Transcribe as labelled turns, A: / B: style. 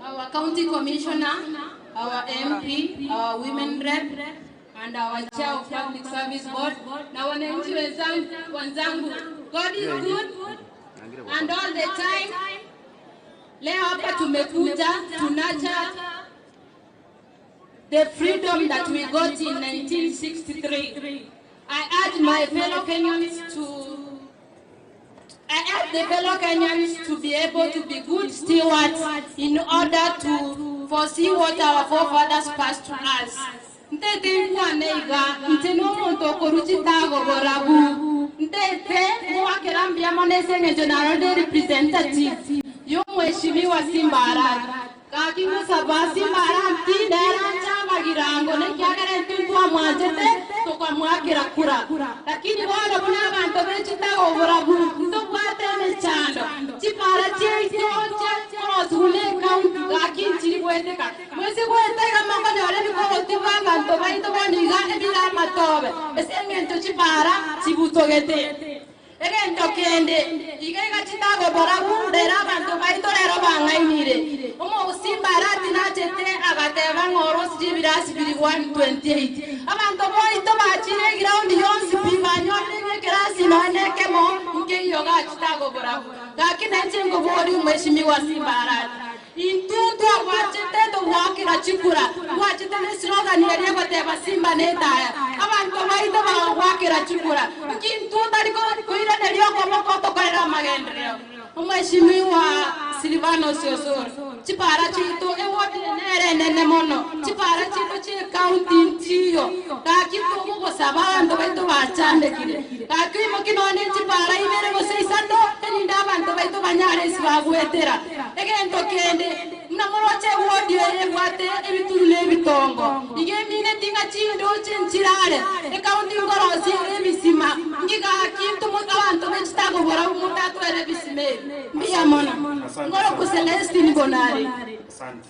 A: Our county commissioner, our MP, our women rep and our chair of public service board na wananchi wenzangu, God is good and all the time. Leo hapa tumekuja tunacha the freedom that we got in 1963. I urge my fellow Kenyans to I urge the fellow Kenyans to be able to be good stewards in order to foresee what our forefathers passed to us. Ntete nkwane iga, inche nomonto okorwa chitago borabu. Ntete ngwakera mbuya mono ase eng'encho narorire representative y'omweshimiwa Simba Arati. Gaki ngosaba Simba Arati nere anche amagirango nekiagera intwe ntwamwanchete tokamwakera kura. Lakini bono buna abanto be chitago borabu ntobwate emechando, chipara chiaito chiakorosiwu ne county gaki nchiri goeteka. Moise goeta iga mokonyora ebikoroto bw'abanto baito bono iga ebire amatobe, ase engencho chipara chibutogete. Egento kende, iga iga chitagoborabu rero abanto baito rero bang'ainire. Omosimba Arati nachete agateba ng'a orosirie ebirasi biri 128. Abanto boito bachire eground yonsi pi banyorire ng'a ekerasi nonya nekemo nkeiyo gachitagoborabu. Gaki nainche nkoboria omweshimiwa Simba Arati. Intwe ntwagwachete togoakera chikura, ngwachete neslogan eria egoteba Simba netaya. Abanto baito bagagoakera chikura. Nki intwe ntari koiraneria okoboko tokorere amagenderero? Omweshimiwa Silvanus Osoro, chipara chiaito eward nere enene mono, chipara chiaito chie county nchiyo. Gaki togogosaba abanto baito bachandekire. Gaki oimoki nonye chipara ibere gose isato, erinde abanto baito banyare ase bagwetera. Egento kende, buna moroche eward eye ebwate ebituru na ebitongo. Iga emineti ng'a chindoche nchirare, ecounty nkorosia ebisima, nki gaki intwe abanto bechitagobora motatwere ebisima ebi. Mbuya mono.
B: Asante
A: Ngoro
B: sana.
A: Celestine Bonari.
B: Asante.